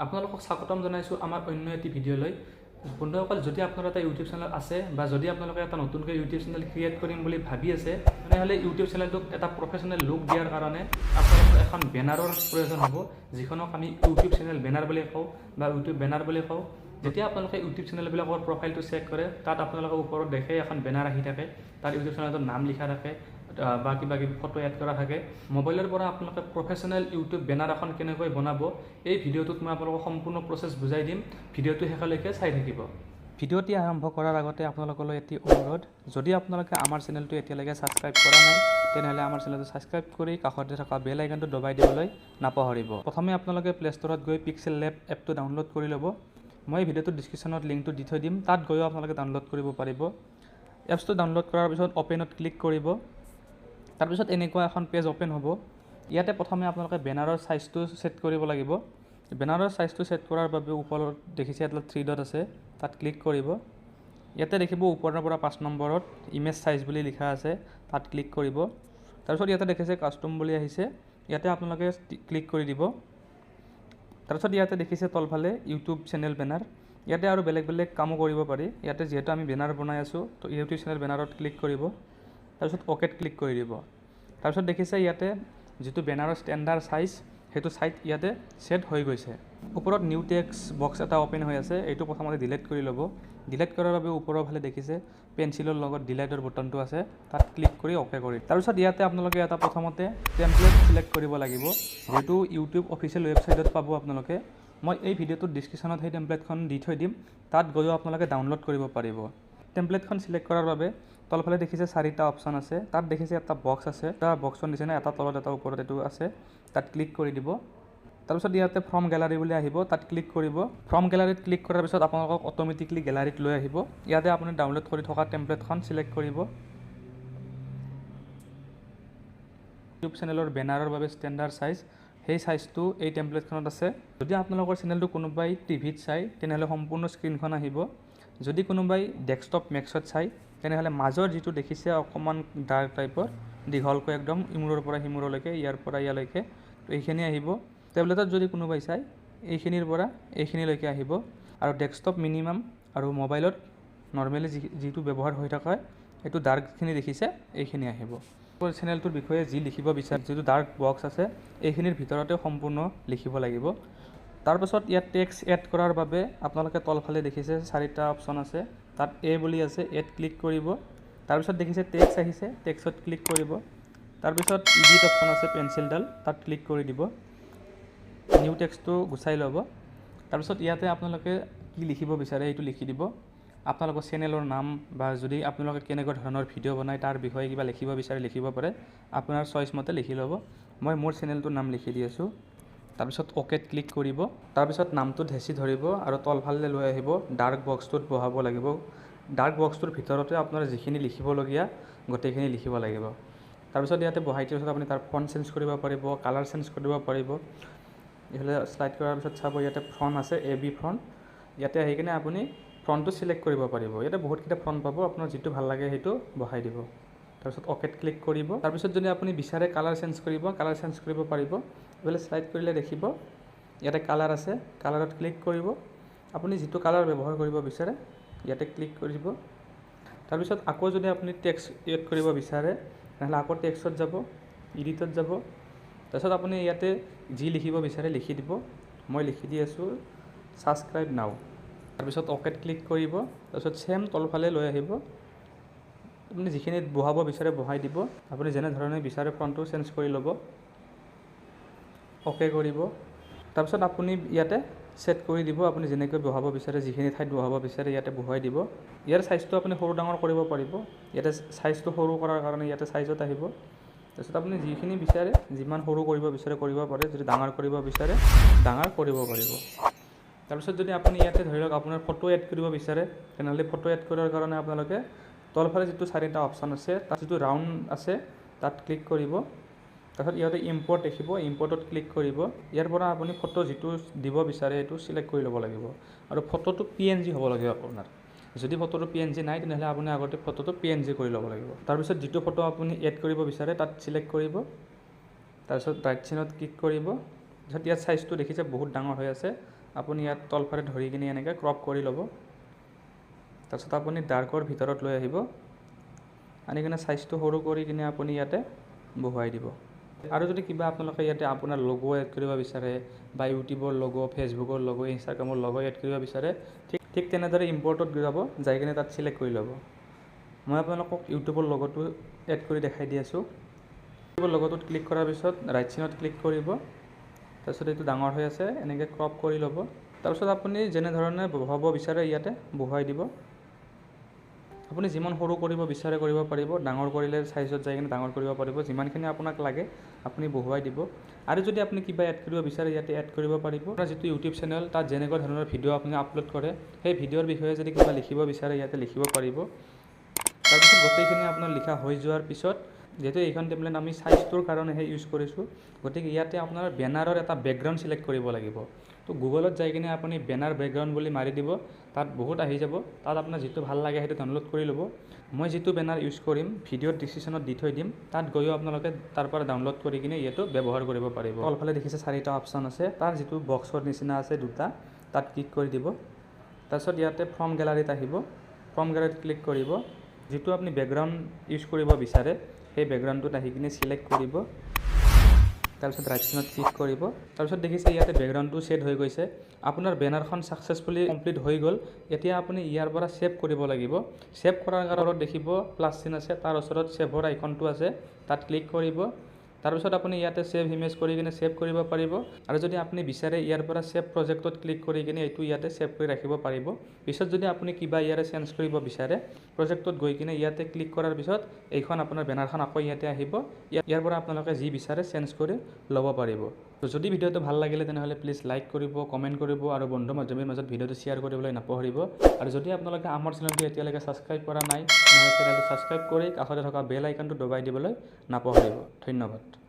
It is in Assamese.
আপোনালোকক স্বাগতম জনাইছোঁ আমাৰ অন্য এটি ভিডিঅ'লৈ। বন্ধুসকল, যদি আপোনাৰ এটা ইউটিউব চেনেল আছে বা যদি আপোনালোকে এটা নতুনকৈ ইউটিউব চেনেল ক্ৰিয়েট কৰিম বুলি ভাবি আছে, তেনেহ'লে ইউটিউব চেনেলটোক এটা প্ৰফেচনেল লুক দিয়াৰ কাৰণে আপোনালোকৰ এখন বেনাৰৰ প্ৰয়োজন হ'ব, যিখনক আমি ইউটিউব চেনেল বেনাৰ বুলি কওঁ বা ইউটিউব বেনাৰ বুলি কওঁ। যেতিয়া আপোনালোকে ইউটিউব চেনেলবিলাকৰ প্ৰফাইলটো চেক কৰে, তাত আপোনালোকে ওপৰত দেখে এখন বেনাৰ আহি থাকে, তাত ইউটিউব চেনেলটোৰ নাম লিখা থাকে বা কিবা কিবি ফটো এড কৰা থাকে। মোবাইলৰ পৰা আপোনালোকে প্ৰফেচনেল ইউটিউব বেনাৰ এখন কেনেকৈ বনাব, এই ভিডিঅ'টোত মই আপোনালোকক সম্পূৰ্ণ প্ৰচেছ বুজাই দিম। ভিডিঅ'টো শেষলৈকে চাই থাকিব। ভিডিঅ'টি আৰম্ভ কৰাৰ আগতে আপোনালোকলৈ এটি অনুৰোধ, যদি আপোনালোকে আমাৰ চেনেলটো এতিয়ালৈকে ছাবস্ক্ৰাইব কৰা নাই, তেনেহ'লে আমাৰ চেনেলটো ছাবস্ক্ৰাইব কৰি কাষতে থকা বেল আইকনটো দবাই দিবলৈ নাপাহৰিব। প্ৰথমে আপোনালোকে প্লে' ষ্ট'ৰত গৈ পিক্সেল লেব এপটো ডাউনলোড কৰি ল'ব। মই ভিডিঅ'টোৰ ডিছক্ৰিপশ্যনত লিংকটো দি থৈ দিম, তাত গৈও আপোনালোকে ডাউনলোড কৰিব পাৰিব। এপছটো ডাউনলোড কৰাৰ পিছত অ'পেনত ক্লিক কৰিব। তাৰপিছত এনেকুৱা এখন পেজ অ'পেন হ'ব। ইয়াতে প্ৰথমে আপোনালোকে বেনাৰৰ চাইজটো ছেট কৰিব লাগিব। বেনাৰৰ চাইজটো ছেট কৰাৰ বাবে ওপৰত দেখিছে এটা থ্ৰী ডট আছে, তাত ক্লিক কৰিব। ইয়াতে দেখিব ওপৰৰ পৰা 5 নম্বৰত ইমেজ চাইজ বুলি লিখা আছে, তাত ক্লিক কৰিব। তাৰপিছত ইয়াতে দেখিছে কাষ্টম বুলি আহিছে, ইয়াতে আপোনালোকে ক্লিক কৰি দিব। তাৰপিছত ইয়াতে দেখিছে তলফালে ইউটিউব চেনেল বেনাৰ, ইয়াতে আৰু বেলেগ বেলেগ কামো কৰিব পাৰি। ইয়াতে যিহেতু আমি বেনাৰ বনাই আছোঁ, তো ইউটিউব চেনেল বেনাৰত ক্লিক কৰিব। তাৰপিছত অ'কেত ক্লিক কৰি দিব। তাৰপিছত দেখিছে ইয়াতে যিটো বেনাৰৰ ষ্টেণ্ডাৰ্ড চাইজ, সেইটো চাইজ ইয়াতে ছেট হৈ গৈছে। ওপৰত নিউ টেক্সট বক্স এটা অ'পেন হৈ আছে, এইটো প্ৰথমতে ডিলিট কৰি ল'ব। ডিলিট কৰাৰ বাবে ওপৰৰ ফালে দেখিছে পেঞ্চিলৰ লগত ডিলিটৰ বটনটো আছে, তাত ক্লিক কৰি অ'কে কৰি। তাৰপিছত ইয়াতে আপোনালোকে এটা প্ৰথমতে টেমপ্লেট চিলেক্ট কৰিব লাগিব, যিটো ইউটিউব অফিচিয়েল ৱেবছাইটত পাব আপোনালোকে। মই এই ভিডিঅ'টোৰ ডিছক্ৰিপশ্যনত সেই টেমপ্লেটখন দি থৈ দিম, তাত গৈও আপোনালোকে ডাউনলোড কৰিব পাৰিব। টেমপ্লেটখন চিলেক্ট কৰাৰ বাবে তলফালে দেখিছে চাৰিটা অপশ্যন আছে, তাত দেখিছে এটা বক্স আছে, এটা বক্সৰ নিচিনা এটা তলত এটা ওপৰত এইটো আছে, তাত ক্লিক কৰি দিব। তাৰপিছত ইয়াতে ফ্ৰম গেলাৰী বুলি আহিব, তাত ক্লিক কৰিব। ফ্ৰম গেলাৰীত ক্লিক কৰাৰ পিছত আপোনালোকক অট'মেটিকলি গেলাৰীত লৈ আহিব। ইয়াতে আপুনি ডাউনলোড কৰি থকা টেমপ্লেটখন চিলেক্ট কৰিব। ইউটিউব চেনেলৰ বেনাৰৰ বাবে ষ্টেণ্ডাৰ্ড চাইজ, সেই চাইজটো এই টেমপ্লেটখনত আছে। যদি আপোনালোকৰ চেনেলটো কোনোবাই টিভিত চায়, তেনেহ'লে সম্পূৰ্ণ স্ক্ৰীণখন আহিব। যদি কোনোবাই ডেস্কটপ মেক্সত চায়, তেনেহ'লে মাজৰ যিটো দেখিছে অকণমান ডাৰ্ক টাইপৰ দীঘলকৈ একদম ইমূৰৰ পৰা সিমূৰলৈকে, ইয়াৰ পৰা ইয়ালৈকে, তো এইখিনি আহিব। টেবলেটত যদি কোনোবাই চায়, এইখিনিৰ পৰা এইখিনিলৈকে আহিব। আৰু ডেস্কটপ মিনিমাম আৰু মোবাইলত নৰ্মেলি যিটো ব্যৱহাৰ হৈ থকা, এইটো ডাৰ্কখিনি দেখিছে, এইখিনি আহিব। চেনেলটোৰ বিষয়ে যি লিখিব বিচাৰে, যিটো ডাৰ্ক বক্স আছে, এইখিনিৰ ভিতৰতে সম্পূৰ্ণ লিখিব লাগিব। তাৰপাছত ইয়াত টেক্সট এড কৰাৰ বাবে আপোনালোকে তলফালে দেখিছে চাৰিটা অপশ্যন আছে, তাত এ বুলি আছে, এড ক্লিক কৰিব। তাৰপিছত দেখিছে টেক্সট আহিছে, টেক্সত ক্লিক কৰিব। তাৰপিছত ইডিট অপশ্যন আছে, পেঞ্চিলডাল, তাত ক্লিক কৰি দিব। নিউ টেক্সটটো গুচাই ল'ব। তাৰপিছত ইয়াতে আপোনালোকে কি লিখিব বিচাৰে সেইটো লিখি দিব। আপোনালোকৰ চেনেলৰ নাম বা যদি আপোনালোকে কেনেকুৱা ধৰণৰ ভিডিঅ' বনায় তাৰ বিষয়ে কিবা লিখিব বিচাৰে লিখিব পাৰে, আপোনাৰ চইচ মতে লিখি ল'ব। মই মোৰ চেনেলটোৰ নাম লিখি দি আছোঁ। তাৰপিছত অ'কেত ক্লিক কৰিব। তাৰপিছত নামটো হেঁচি ধৰিব আৰু তলফালে লৈ আহিব, ডাৰ্ক বক্সটোত বহাব লাগিব। ডাৰ্ক বক্সটোৰ ভিতৰতে আপোনাৰ যিখিনি লিখিবলগীয়া গোটেইখিনি লিখিব লাগিব। তাৰপিছত ইয়াতে বহাই দিয়াৰ পিছত আপুনি তাৰ ফণ্ট চেঞ্জ কৰিব পাৰিব, কালাৰ চেঞ্জ কৰিব পাৰিব। এইফালে শ্লাইড কৰাৰ পিছত চাব ইয়াতে ফ্ৰণ্ট আছে, এ বি ফ্ৰণ্ট। ইয়াতে আহি কিনে আপুনি ফ্ৰণ্টটো চিলেক্ট কৰিব পাৰিব। ইয়াতে বহুতকেইটা ফ্ৰণ্ট পাব, আপোনাৰ যিটো ভাল লাগে সেইটো বহাই দিব। তাৰপিছত অ'কেত ক্লিক কৰিব। তাৰপিছত যদি আপুনি বিচাৰে কালাৰ চেঞ্জ কৰিব, কালাৰ চেঞ্জ কৰিব পাৰিব। এইফালে শ্লাইড কৰিলে দেখিব ইয়াতে কালাৰ আছে, কালাৰত ক্লিক কৰিব। আপুনি যিটো কালাৰ ব্যৱহাৰ কৰিব বিচাৰে ইয়াতে ক্লিক কৰিব। তাৰপিছত আকৌ যদি আপুনি টেক্সট এড কৰিব বিচাৰে, তেনেহ'লে আকৌ টেক্সটত যাব, এডিটত যাব। তাৰপিছত আপুনি ইয়াতে যি লিখিব বিচাৰে লিখি দিব। মই লিখি দি আছোঁ ছাবস্ক্ৰাইব নাও। তাৰপিছত অ'কেত ক্লিক কৰিব। তাৰপিছত ছেম তলফালে লৈ আহিব, আপুনি যিখিনিত বহাব বিচাৰে বহাই দিব। আপুনি যেনেধৰণে বিচাৰে ফ্ৰণ্টটো চেঞ্জ কৰি ল'ব, অ'কে কৰিব। তাৰপিছত আপুনি ইয়াতে ছেট কৰি দিব, আপুনি যেনেকৈ বহাব বিচাৰে, যিখিনি ঠাইত বহাব বিচাৰে ইয়াতে বহুৱাই দিব। ইয়াৰ চাইজটো আপুনি সৰু ডাঙৰ কৰিব পাৰিব। ইয়াতে চাইজটো সৰু কৰাৰ কাৰণে ইয়াতে চাইজত আহিব। তাৰপিছত আপুনি যিখিনি বিচাৰে, যিমান সৰু কৰিব বিচাৰে কৰিব পাৰে, যদি ডাঙৰ কৰিব বিচাৰে ডাঙৰ কৰিব পাৰিব। তাৰপিছত যদি আপুনি ইয়াতে ধৰি লওক আপোনাৰ ফটো এড কৰিব বিচাৰে, তেনেহ'লে ফটো এড কৰাৰ কাৰণে আপোনালোকে তলফালে যিটো চাৰিটা অপশ্যন আছে, তাত যিটো ৰাউণ্ড আছে তাত ক্লিক কৰিব। তাৰপিছত ইয়াতে ইম্পৰ্ট দেখিব, ইম্পৰ্টত ক্লিক কৰিব। ইয়াৰ পৰা আপুনি ফটো যিটো দিব বিচাৰে সেইটো চিলেক্ট কৰি ল'ব লাগিব। আৰু ফটোটো পি এন জি হ'ব লাগিব আপোনাৰ। যদি ফটোটো পি এন জি নাই, তেনেহ'লে আপুনি আগতে ফটোটো পি এন জি কৰি ল'ব লাগিব। তাৰপিছত যিটো ফটো আপুনি এড কৰিব বিচাৰে তাত চিলেক্ট কৰিব। তাৰপিছত ৰাইট চিনত ক্লিক কৰিব। তাৰপিছত ইয়াত চাইজটো দেখিছে বহুত ডাঙৰ হৈ আছে, আপুনি ইয়াত তলফালে ধৰি কিনে এনেকৈ ক্ৰপ কৰি ল'ব। তাৰপিছত আপুনি ডাৰ্কৰ ভিতৰত লৈ আহিব, আনি কিনে চাইজটো সৰু কৰি কিনে আপুনি ইয়াতে বহুৱাই দিব। আৰু যদি কিবা আপোনালোকে ইয়াতে আপোনাৰ লগো এড কৰিব বিচাৰে বা ইউটিউবৰ লগো, ফেচবুকৰ লগো, ইনষ্টাগ্ৰামৰ লগো এড কৰিব বিচাৰে, ঠিক তেনেদৰে ইম্পৰ্টত যাব, যাই কিনে তাত চিলেক্ট কৰি ল'ব। মই আপোনালোকক ইউটিউবৰ লগটো এড কৰি দেখাই দি আছোঁ। ইউটিউবৰ লগটোত ক্লিক কৰাৰ পিছত ৰাইট চিনত ক্লিক কৰিব। তাৰপিছত এইটো ডাঙৰ হৈ আছে, এনেকৈ ক্ৰপ কৰি ল'ব। তাৰপিছত আপুনি যেনেধৰণে বহুৱাব বিচাৰে ইয়াতে বহুৱাই দিব। আপুনি যিমান সৰু কৰিব বিচাৰে কৰিব পাৰিব, ডাঙৰ কৰিলে চাইজত যাই কিনে ডাঙৰ কৰিব পাৰিব। যিমানখিনি আপোনাক লাগে আপুনি বহুৱাই দিব। আৰু যদি আপুনি কিবা এড কৰিব বিচাৰে ইয়াতে এড কৰিব পাৰিব। আপোনাৰ যিটো ইউটিউব চেনেল তাত যেনেকুৱা ধৰণৰ ভিডিঅ' আপুনি আপলোড কৰে সেই ভিডিঅ'ৰ বিষয়ে যদি কিবা লিখিব বিচাৰে ইয়াতে লিখিব পাৰিব। তাৰপিছত গোটেইখিনি আপোনাৰ লিখা হৈ যোৱাৰ পিছত, যিহেতু এইখন টেমপ্লেট আমি চাইজটোৰ কাৰণেহে ইউজ কৰিছোঁ, গতিকে ইয়াতে আপোনাৰ বেনাৰৰ এটা বেকগ্ৰাউণ্ড চিলেক্ট কৰিব লাগিব। তো গুগলত যাই কিনে আপুনি বেনাৰ বেকগ্ৰাউণ্ড বুলি মাৰি দিব, তাত বহুত আহি যাব। তাত আপোনাৰ যিটো ভাল লাগে সেইটো ডাউনলোড কৰি ল'ব। মই যিটো বেনাৰ ইউজ কৰিম ভিডিঅ'ৰ ডিছক্ৰিপশ্যনত দি থৈ দিম, তাত গৈও আপোনালোকে তাৰ পৰা ডাউনলোড কৰি কিনে ইয়াতো ব্যৱহাৰ কৰিব পাৰিব। তলফালে দেখিছে চাৰিটা অপশ্যন আছে, তাৰ যিটো বক্সৰ নিচিনা আছে দুটা, তাত ক্লিক কৰি দিব। তাৰপিছত ইয়াতে ফ্ৰম গেলাৰীত আহিব, ফ্ৰম গেলাৰীত ক্লিক কৰিব। যিটো আপুনি বেকগ্ৰাউণ্ড ইউজ কৰিব বিচাৰে সেই বেকগ্ৰাউণ্ডটোত আহি কিনে চিলেক্ট কৰিব। তাৰপিছত ৰাইট চিনত ক্লিক কৰিব। তাৰপিছত দেখিছে ইয়াতে বেকগ্ৰাউণ্ডটো ছেট হৈ গৈছে। আপোনাৰ বেনাৰখন ছাকচেছফুলি কমপ্লিট হৈ গ'ল। এতিয়া আপুনি ইয়াৰ পৰা ছেভ কৰিব লাগিব। ছেভ কৰাৰ কাৰণে দেখিব প্লাছ চিন আছে, তাৰ ওচৰত ছেভৰ আইকনটো আছে, তাত ক্লিক কৰিব। তাৰপিছত আপুনি ইয়াতে ছেভ ইমেজ কৰি কিনে ছেভ কৰিব পাৰিব। আৰু যদি আপুনি বিচাৰে ইয়াৰ পৰা ছেভ প্ৰজেক্টত ক্লিক কৰি কিনে এইটো ইয়াতে ছেভ কৰি ৰাখিব পাৰিব। পিছত যদি আপুনি কিবা ইয়াৰে চেঞ্জ কৰিব বিচাৰে প্ৰজেক্টত গৈ কিনে ইয়াতে ক্লিক কৰাৰ পিছত এইখন আপোনাৰ বেনাৰখন আকৌ ইয়াতে আহিব। ইয়াৰ পৰা আপোনালোকে যি বিচাৰে চেঞ্জ কৰি ল'ব পাৰিব। তো যদি ভিডিঅ'টো ভাল লাগিলে তেনেহ'লে প্লিজ লাইক কৰিব, কমেণ্ট কৰিব আৰু বন্ধু বান্ধৱীৰ মাজত ভিডিঅ'টো শ্বেয়াৰ কৰিবলৈ নাপাহৰিব। আৰু যদি আপোনালোকে আমাৰ চেনেলটো এতিয়ালৈকে ছাবস্ক্ৰাইব কৰা নাই তেনেহ'লে চেনেলটো ছাবস্ক্ৰাইব কৰি কাষতে থকা বেল আইকনটো দবাই দিবলৈ নাপাহৰিব। ধন্যবাদ।